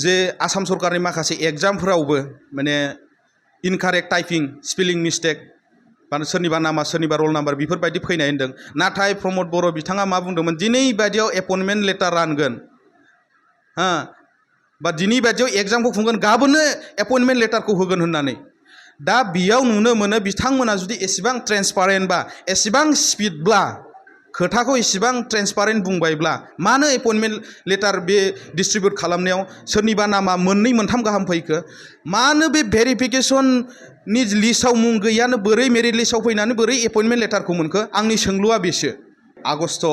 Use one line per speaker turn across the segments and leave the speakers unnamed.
जे आसाम सरकारनि माखासे एग्जामफोरावबो माने इनकारेक्ट टाइपिं स्पेलिं मिस्टेक बा सोरनिबा नामा सोरनिबा रल नाम्बार बेफोरबायदि फैनाय होनदों नाथाय प्रमद बर' बिथाङा मा बुंदोंमोन दिनै बायदियाव एपइन्टमेन्ट लेटार रानगोन बा दिनै बायदियाव एग्जामखौ खुंगोन गाबोननो एपइन्टमेन्ट लेटारखौ होगोन होननानै दा बेयाव नुनो मोनो बिथांमोना जुदि एसेबां ट्रेन्सपारेन्ट बा एसेबां स्पिडब्ला खोथाखौ एसेबां ट्रेन्सपारेन्ट बुंबायब्ला मानो एपइन्टमेन्ट लेटार बे डिस्ट्रिबिउट खालामनायाव सोरनिबा नामा मोननै मोनथाम गाहाम फैखो मानो बे भेरिफिकेसननि लिस्टआव मुं गैयानो बोरै मेरिट लिस्टआव फैनानै बोरै एपइन्टमेन्ट लेटारखौ मोनखो आंनि सोंलुआ बेसो आगस्ट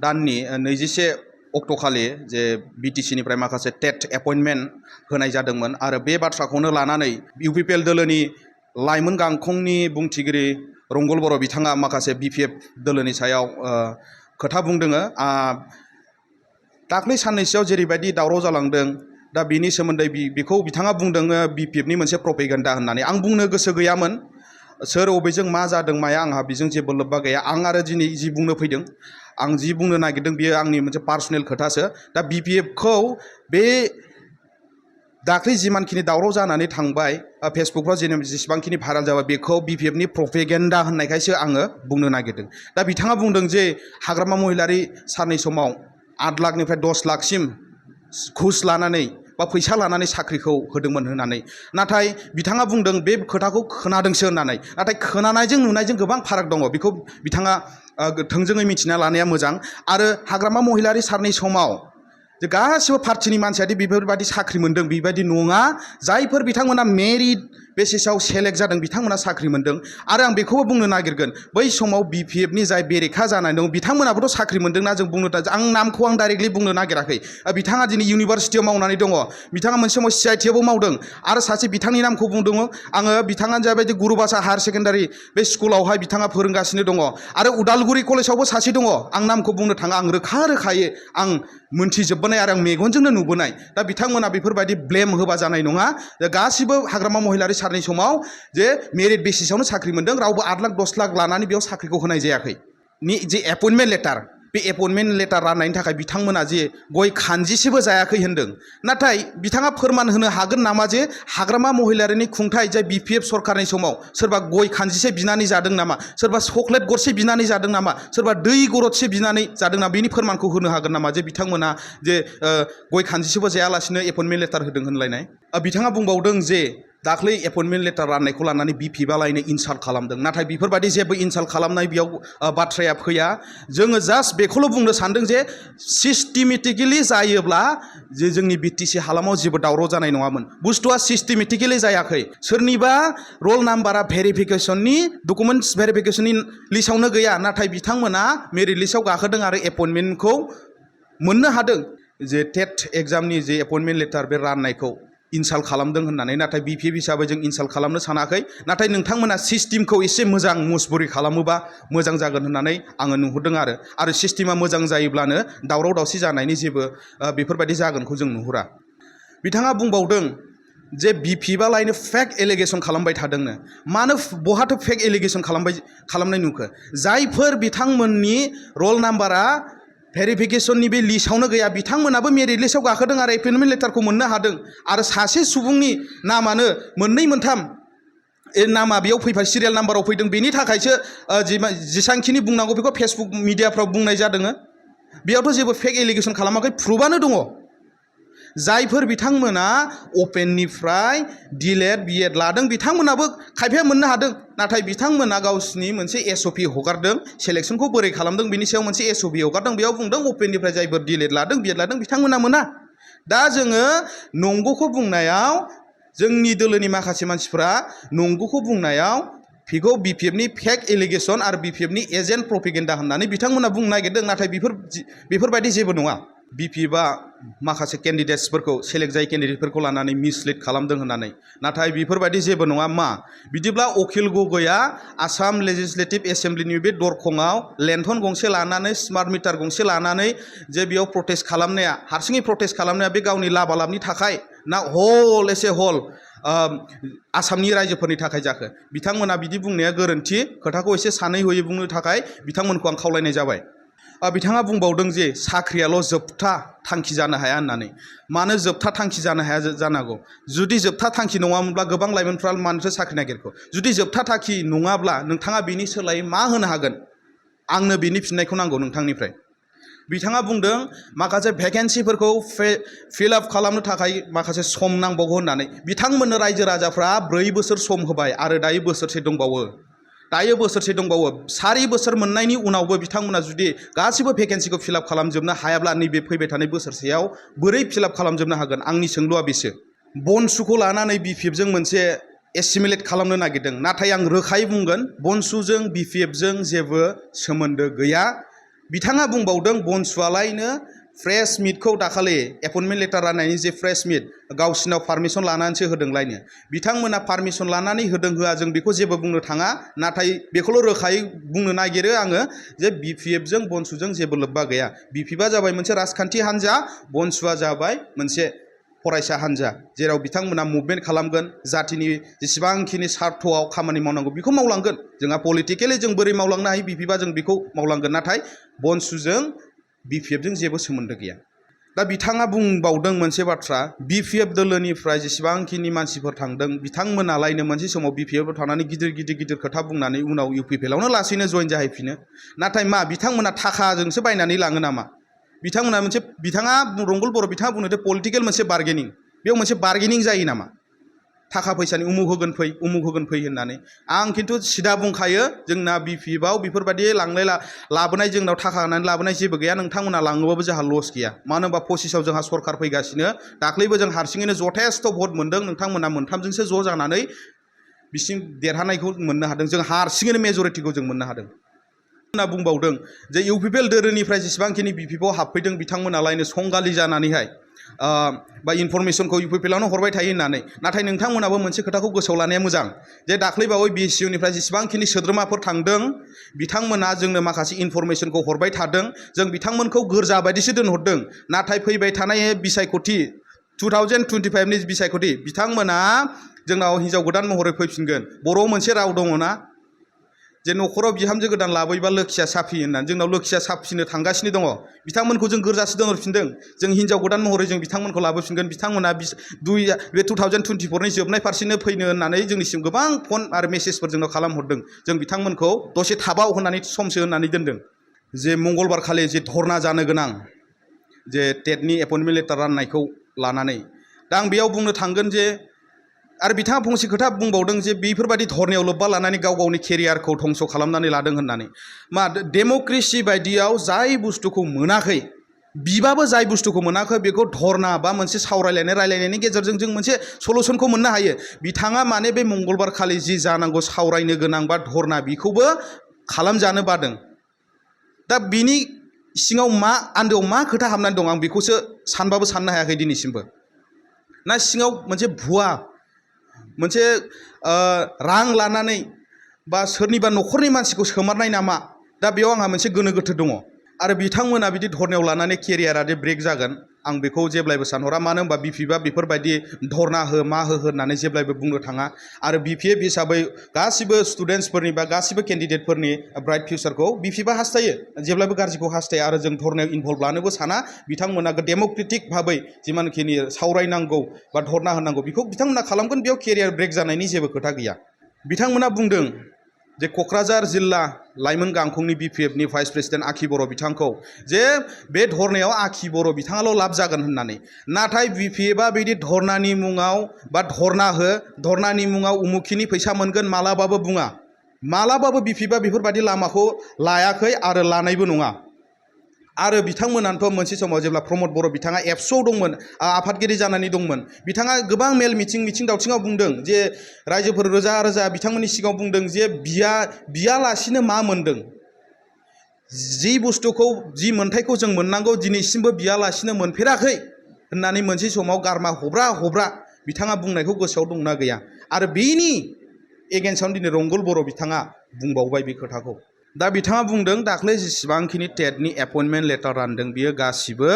दाननि 21 अक्ट'खालि जे बिटिसिनिफ्राय माखासे टेट एपइन्टमेन्ट होनाय जादोंमोन आरो बे बाथ्राखौनो लानानै UPPL दोलोनि लाइमोन गांखंनि बुंथिगिरि रंगल बर' बिथाङा माखासे BPF दोलोनि सायाव खोथा बुंदों दाख्लै साननैसोआव जेरैबायदि दावराव जालांदों दा बेनि सोमोन्दै बेखौ बिथाङा बुंदों BPFनि मोनसे प्रपेगेन्डा होननानै आं बुंनो गोसो गैयामोन सोर अबेजों मा जादों माया आंहा बेजों जेबो लोब्बा गैया आं आरो दिनै जि बुंनो फैदों आं जि बुंनो नागिरदों बियो आंनि मोनसे पार्सनेल खोथासो दा BPFखौ बे दाख्लै जिमानखिनि दावराव जानानै थांबाय फेसबुकफ्राव जेसेबांखिनि भाइराल जाबाय बेखौ BPFनि प्रपेगेन्डा होननायखायसो आङो बुंनो नागिरदों दा बिथाङा बुंदों जे हाग्रामा महिलारि सारनि समाव 8 लाखनिफ्राय 10 लाखसिम घुस लानानै बा फैसा लानानै साख्रिखौ होदोंमोन होननानै नाथाय बिथाङा बुंदों बे खोथाखौ खोनादोंसो होननानै नाथाय खोनानायजों नुनायजों गोबां फाराग दङ बेखौ बिथाङा थोंजोङै मिथिना लानाया मोजां आरो हाग्रामा महिलारि सारनि समाव जे गासिबो पार्टिनि मानसियादि बेफोरबायदि साख्रि मोन्दों बेबायदि नङा जायफोर बिथांमोना मेरिट बेसिसाव सेलेक्ट जादों बिथांमोना साख्रि मोन्दों आरो आं बेखौबो बुंनो नागिरगोन बै समाव BPFनि जाय बेरेखा जानाय दं बिथांमोनाबोथ' साख्रि मोन्दोंना जों बुंनो आं नामखौ आं डाइरेक्टलि बुंनो नागिराखै बिथाङा दिनै इउनिभारसिटियाव मावनानै दङ बिथाङा मोनसे समाव CITआवबो मावदों आरो सासे बिथांनि नामखौ बुंदों आङो बिथाङानो जाबायदि गुरुबासा हायार सेकेन्डारि बे स्कुलावहाय बिथाङा फोरोंगासिनो दङ आरो उदालगुरि कलेजावबो सासे दङ आं नामखौ बुंनो थाङा आं रोखायै आं मोनथिजोबबोनाय आरो आं मेगनजोंनो नुबोनाय दा बिथांमोना बेफोरबायदि ब्लेम होबा जानाय नङा गासिबो हाग्रामा महिलारि सारनि समाव जे मेरिट बेसिसावनो साख्रि मोन्दों रावबो 8 लाख 10 लाख लानानै बेयाव साख्रिखौ होनाय जायाखै जे एपइन्टमेन्ट लेटार बे एपइन्टमेन्ट लेटार राननायनि थाखाय बिथांमोना जे गय खानजिसेबो जायाखै होनदों नाथाय बिथाङा फोरमान होनो हागोन नामा जे हाग्रामा महिलारिनि खुंथाय जाय BPF सरकारनि समाव सोरबा गय खानजिसे बिनानै जादों नामा सोरबा चक्लेट गरसे बिनानै जादों नामा सोरबा दै गरदसे बिनानै जादों नामा बेनि फोरमानखौ होनो हागोन नामा जे बिथांमोना जे गय खानजिसेबो जायालासिनो एपइन्टमेन्ट लेटार होदों होनलायनाय बिथाङा बुंबावदों जे दाख्लै एपइन्टमेन्ट लेटार राननायखौ लानानै BPFआ लायनो इनसाल्ट खालामदों नाथाय बेफोरबायदि जेबो इनसाल्ट खालामनाय बेयाव बाथ्राया फैया जोङो जास्ट बेखौल' बुंनो सानदों जे सिस्टेमेटिकेलि जायोब्ला जे जोंनि BTC हालामाव जेबो दावराव जानाय नङामोन बुस्थुआ सिस्टेमेटिकेलि जायाखै सोरनिबा रल नाम्बारा भेरिफिकेसननि डकुमेन्टस भेरिफिकेसननि लिस्टआवनो गैया नाथाय बिथांमोना मेरिट लिस्टआव गाखोदों आरो एपइन्टमेन्टखौ मोननो हादों जे टेट एग्जामनि जे एपइन्टमेन्ट लेटार बे राननायखौ इनसाल्ट खालामदों होननानै नाथाय BPF हिसाबै जों इनसाल्ट खालामनो सानाखै नाथाय नोंथांमोना सिस्टेमखौ एसे मोजां मुसबुरि खालामोबा मोजां जागोन होननानै आङो नुहुरदों आरो सिस्टेमा मोजां जायोब्लानो दावराव दावसि जानायनि जेबो बेफोरबायदि जागोनखौ जों नुहुरा बिथाङा बुंबावदों जे BPFआ लायनो फेक एलिगेसन खालामबाय थादोंनो मानो बहाथो फेक एलिगेसन खालामनाय नुखो जायफोर बिथांमोननि रल नाम्बारा भेरिफिकेसननि बे लिस्टआवनो गैया बिथांमोनाबो मेरिट लिस्टआव गाखोदों आरो एपइन्टमेन्ट लेटारखौ मोननो हादों आरो सासे सुबुंनि नामानो मोननै मोनथाम नामा बेयाव फैबाय सिरियाल नाम्बाराव फैदों बेनि थाखायसो जेसांखिनि बुंनांगौ बेखौ फेसबुक मिडियाफ्राव बुंनाय जादों बेयावथ' जेबो फेक एलिगेसन खालामाखै प्रुफआनो दङ जायफोर बिथांमोना अपेननिफ्राय डिलेट बिएड लादों बिथांमोनाबो खायफाया मोननो हादों नाथाय बिथांमोना गावसिनि मोनसे SOP हगारदों सेलेक्सनखौ बोरै खालामदों बिनि सायाव मोनसे SOP हगारदों बेयाव बुंदों अपेननिफ्राय जायफोर डिलेट लादों बिएड लादों बिथांमोना मोना दा जोङो नंगौखौ बुंनायाव जोंनि दोलोनि माखासे मानसिफ्रा नंगौखौ बुंनायाव बेखौ BPFनि फेक एलिगेसन आरो BPFनि एजेन्ट प्रपेगेन्डा होननानै बिथांमोना बुंनो नागिरदों नाथाय बेफोरबायदि जेबो नङा BPFआ माखासे केन्डिडेट्सफोरखौ सेलेक्ट जायै केन्डिडेटफोरखौ लानानै मिसलिड खालामदों होननानै नाथाय बेफोरबायदि जेबो नङा मा बिदिब्ला अखिल गगैआ आसाम लेजिस्लेटिभ एसेम्ब्लिनि बे दरखङाव लेन्थन गंसे लानानै स्मार्ट मिटार गंसे लानानै जे बेयाव प्रटेस्ट खालामनाया हारसिङै प्रटेस्ट खालामनाया बे गावनि लाबालाबनि थाखाय ना हल एसे हल आसामनि रायजोफोरनि थाखाय जाखो बिथांमोना बिदि बुंनाया गोरोन्थि खोथाखौ एसे सानै हयै बुंनो थाखाय बिथांमोनखौ आं खावलायनाय जाबाय बिथाङा बुंबावदों जे साख्रियाल' जोबथा थांखि जानो हाया होननानै मानो जोबथा थांखि जानो हाया जानांगौ जुदि जोबथा थांखि नङामोनब्ला गोबां लाइमोनफ्रा मानोथो साख्रि नागिरखो जुदि जोबथा थांखि नङाब्ला नोंथाङा बेनि सोलायै मा होनो हागोन आंनो बेनि फिननायखौ नांगौ नोंथांनिफ्राय बिथाङा बुंदों माखासे भेकेन्सिफोरखौ फिल आप खालामनो थाखाय माखासे सम नांबावगौ होननानै बिथांमोननो रायजो राजाफ्रा 4 बोसोर सम होबाय आरो दायो बोसोरसे दंबावो 4 बोसोर मोननायनि उनावबो बिथांमोना जुदि गासिबो भेकेन्सिखौ फिल आप खालामजोबनो हायाब्ला नैबे फैबाय थानाय बोसोरसेयाव बोरै फिल आप खालामजोबनो हागोन आंनि सोंलुआ बेसो बनसुखौ लानानै बिपिएफजों मोनसे एसिमिलेट खालामनो नागिरदों नाथाय आं रोखायै बुंगोन बनसुजों बिपिएफजों जेबो सोमोन्दो गैया बिथाङा बुंबावदों बनसुआलायनो फ्रेश मिटखौ दाखालि एपइन्टमेन्ट लेटार राननायनि जे फ्रेश मिट गावसिनाव पारमिसन लानानैसो होदोंलायनो बिथांमोना पारमिसन लानानै होदों होआ जों बेखौ जेबो बुंनो थाङा नाथाय बेखौल' रोखायै बुंनो नागिरो आङो जे बिपिएफजों बनसुजों जेबो लोब्बा गैया बिपिएफआ जाबाय मोनसे राजखान्थि हान्जा बनसुआ जाबाय मोनसे फरायसा हान्जा जेराव बिथांमोना मुभमेन्ट खालामगोन जातिनि जेसेबांखिनि स्वार्थआव खामानि मावनांगौ बेखौ मावलांगोन जोंहा पलिटिकेलि जों बोरै मावलांनो हायो बिपिएफआ जों बेखौ मावलांगोन नाथाय बनसुजों बिपिएफजों जेबो सोमोन्दो गैया दा बिथाङा बुंबावदों मोनसे बाथ्रा बिपिएफ दोलोनिफ्राय जेसेबांखिनि मानसिफोर थांदों बिथांमोनालायनो मोनसे समाव बिपिएफआव थानानै गिदिर खोथा बुंनानै उनाव UPPLआवनो लासैनो जइन जाहैफिनो नाथाय मा बिथांमोना थाखाजोंसो बायनानै लाङो नामा बिथाङा रंगल बर' बिथाङा बुंनो पलिटिकेल मोनसे बार्गेनिं बेयाव मोनसे बार्गेनिं जायो नामा थाखा फैसानि उमुक होगोन फै होननानै आं खिन्थु सिदा बुंखायो जोंना बिपिएफआव बेफोरबायदि लांलाय लाबोनाय जोंनाव थाखा होनानै लाबोनाय जेबो गैया नोंथांमोना लाङोबाबो जोंहा लस गैया मानो होनबा 25आव जोंहा सरकार फैगासिनो दाख्लैबो जों हारसिङैनो जथेस्थ' भट मोनदों नोंथांमोना मोनथामजोंसो ज' जानानै बिसिम देरहानायखौ मोननो हादों जों हारसिङैनो मेजरिटिखौ जों मोननो हादों होनना बुंबावदों जे UPPL दोलोनिफ्राय जेसेबांखिनि बिपिएफआव हाबफैदों बिथांमोनालायनो संगालि जानानैहाय बा इनफरमेसनखौ UPPLआवनो हरबाय थायो होननानै नाथाय नोंथांमोनाबो मोनसे खोथाखौ गोसोआव लानाया मोजां जे दाख्लैबावै BSUनिफ्राय जेसेबांखिनि सोद्रोमाफोर थांदों बिथांमोना जोंनो माखासे इनफरमेसनखौ हरबाय थादों जों बिथांमोनखौ गोरजा बायदिसो दोनहरदों नाथाय फैबाय थानाय बिसायख'थि 2025नि बिसायख'थि बिथांमोना जोंनाव हिन्जाव गोदान महरै फैफिनगोन बर'आव मोनसे राव दङना जे न'खराव बिहामजो गोदान लाबोयोबा लोखिया साफि होननानै जोंनाव लोखिया साफिनो थांगासिनो दङ बिथांमोनखौ जों गोरजासो दोनहरफिनदों जों हिन्जाव गोदान महरै जों बिथांमोनखौ लाबोफिनगोन बिथांमोना बे 2024नि जोबनाय फारसेनो फैनो होननानै जोंनिसिम गोबां फन आरो मेसेजफोर जोंनाव खालामहरदों जों बिथांमोनखौ दसे थाबाव होननानै समसो होननानै दोनदों जे मंगलबार खालि जे धरना जानो गोनां जे टेटनि एपइन्टमेन्ट लेटार राननायखौ लानानै दा आं बेयाव बुंनो थांगोन जे आरो बिथाङा फंसे खोथा बुंबावदों जे बेफोरबायदि धरनायाव लोब्बा लानानै गावनि केरियारखौ धंस' खालामनानै लादों होननानै मा डेम'क्रेसि बायदियाव जाय बुस्थुखौ मोनाखै बिबाबो जाय बुस्थुखौ मोनाखै बेखौ धरना बा मोनसे रायलायनायनि गेजेरजों जों मोनसे सलुसनखौ मोननो हायो बिथाङा माने बे मंगलबार खालि जि जानांगौ सावरायनो गोनां बा धरना बेखौबो खालामजानो बादों दा बिनि सिङाव मा आन्दोआव मा खोथा हाबनानै दं आं बेखौसो सानबाबो साननो हायाखै दिनैसिमबो ना सिङाव मोनसे भुवा मोनसे रां लानानै बा सोरनिबा न'खरनि मानसिखौ सोमारनाय नामा दा बेयाव आंहा मोनसे गोनो गोथो दङ आरो बिथांमोना बिदि धरनायाव लानानै केरियारा दे ब्रेक जागोन आं बेखौ जेब्लायबो सानहरा मानो होनबा बिपिएफआ बेफोरबायदि धरना हो मा हो होननानै जेब्लायबो बुंनो थाङा आरो बिपिएफ हिसाबै गासिबो स्टुडेन्टसफोरनि बा गासिबो केन्डिडेटफोरनि ब्राइट फिउचारखौ बिपिएफआ हास्थायो जेब्लाबो गाज्रिखौ हास्थाया आरो जों धरनायाव इनभल्भ लानोबो साना बिथांमोना डेम'क्रेटिक भाबै जिमानखिनि सावरायनांगौ बा धरना होनांगौ बेखौ बिथांमोना खालामगोन बेयाव केरियार ब्रेक जानायनि जेबो खोथा गैया बिथांमोना बुंदों जे क'क्राझार जिल्ला लाइमोन गांखंनि बिपिएफनि भाइस प्रेसिडेन्ट आखि बर' बिथांखौ जे बे धरनायाव आखि बर' बिथाङाल' लाब जागोन होननानै नाथाय बिपिएफआ बिदि धरनानि मुङाव बा धरनानि मुङाव उमुखिनि फैसा मोनगोन मालाबाबो बुङा मालाबाबो बिपिएफआ बेफोरबायदि लामाखौ लायाखै आरो लानायबो नङा आरो बिथांमोनानोथ' मोनसे समाव जेब्ला प्रमद बर' बिथाङा एबसुआव दंमोन आफादगिरि जानानै दंमोन बिथाङा गोबां मेल मिथिं दावथिङाव बुंदों जे रायजोफोर रोजा रोजा बिथांमोननि सिगाङाव बुंदों जे बियालासिनो मा मोनदों जि बुस्थुखौ जि मोन्थायखौ जों मोननांगौ दिनैसिमबो बियालासिनो मोनफेराखै होननानै मोनसे समाव गारमा हब्रा बिथाङा बुंनायखौ गोसोआव दंना गैया आरो बेनि एगेन्स्टआवनो दिनै रंगल बर' बिथाङा बुंबावबाय बे खोथाखौ दा बिथाङा बुंदों दाख्लै जेसेबांखिनि टेटनि एपइन्टमेन्ट लेटार रानदों बियो गासिबो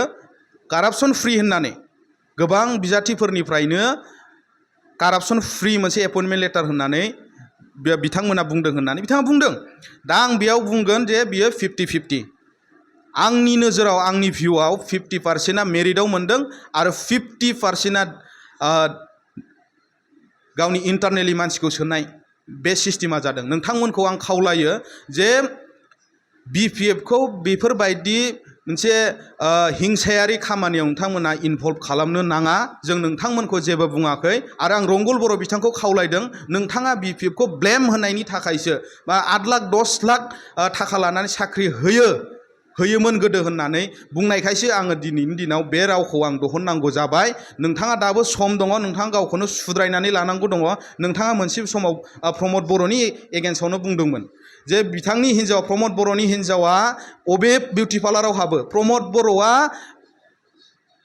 कारापसन फ्रि होननानै गोबां बिजाथिफोरनिफ्रायनो कारापसन फ्रि मोनसे एपइन्टमेन्ट लेटार होननानै बिथांमोना बुंदों होननानै बिथाङा बुंदों दा आं बेयाव बुंगोन जे बियो 50-50 आंनि नोजोराव आंनि भिउआव 50%आ मेरिटआव मोनदों आरो 50%आ गावनि इन्टारनेलि मानसिखौ सोनाय बे सिस्टेमा जादों। नोंथांमोनखौ आं खावलायो जे BPFखौ बेफोरबायदि मोनसे हिंसायारि खामानियाव नोंथांमोना इनभल्भ खालामनो नाङा। जों नोंथांमोनखौ जेबो बुङाखै आरो आं रंगल बर' बिथांखौ खावलायदों नोंथाङा BPFखौ ब्लेम होनायनि थाखायसो बा 8 लाख 10 लाख थाखा लानानै साख्रि होयोमोन गोदो होननानै बुंनायखायसो आङो दिनैनि दिनाव बे रावखौ आं दिहुननांगौ जाबाय। नोंथाङा दाबो सम दङ, नोंथाङा गावखौनो सुद्रायनानै लानांगौ दङ। नोंथाङा मोनसे समाव प्रमद बर'नि एगेन्स्टआवनो बुंदोंमोन जे बिथांनि हिन्जाव प्रमद बर'नि हिन्जावा अबे बिउटि पार्लाराव हाबो, प्रमद बर'आ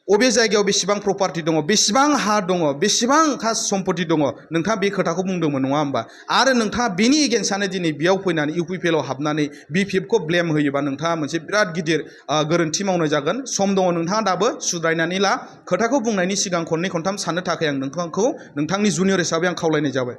अबे जायगायाव बेसेबां प्रपार्टि दङ, बेसेबां हा दङ, बेसेबां खास सम्पति दङ, नोंथाङा बे खोथाखौ बुंदोंमोन नङा होमबा? आरो नोंथाङा बेनि एगेन्स्टआनो दिनै बेयाव फैनानै UPPL आव हाबनानै BPFखौ ब्लेम होयोबा नोंथाङा मोनसे बिराद गिदिर गोरोन्थि मावनाय जागोन। सम दङ, नोंथाङा दाबो सुद्रायनानै ला। खोथाखौ बुंनायनि सिगां खननै खनथाम साननो थाखाय आं नोंथांखौ नोंथांनि जुनियर हिसाबै आं खावलायनाय जाबाय।